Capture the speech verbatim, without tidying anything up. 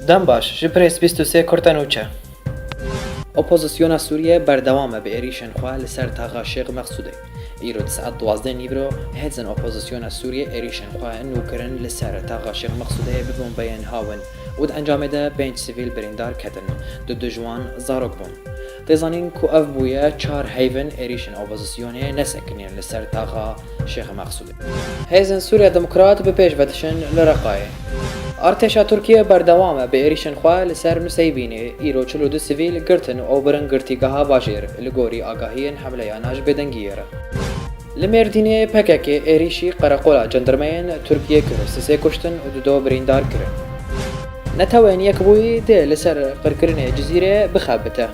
Dem baş, ji Press bîst û sê kurte nûçe. Opozisyona Sûriyê berdewam e bi êrîşên xwe li ser taxa Şêx Meqsûdê. Îro di saet duwazdeh nîvro hêzên opozisyona Sûriyê êrîşên xwe nû kirin li ser taxa Şêx Meqsûdê bi bombeyên hawin û di encamê de pênc sivîl birîndar ketin, du ji wan zarok bûn. Tê zanîn ku ev bûye çar heyvin êrîşên opozisyonê nesekiniyên li ser taxa Şêx Meqsûdê. Hêzên Sûriya Demokrat bi pêş ve diçin li Reqayê. Artêşa Tirkiyê berdewam e bi êrîşên xwe li ser Nuseybînê, îro çil û du sivîl girtin û birin girtîgeha bajêr, li gorî agahiyên hemleya naş bêdengiyê re. Li Mêrdînê P K K êrîşî qereqola cendirmeyên Tirkiyê kir, sisê kuştin û dudo birîndar kirin. Netewên Yekbûyî dê li ser qirkirinê Cizîrê bixebite.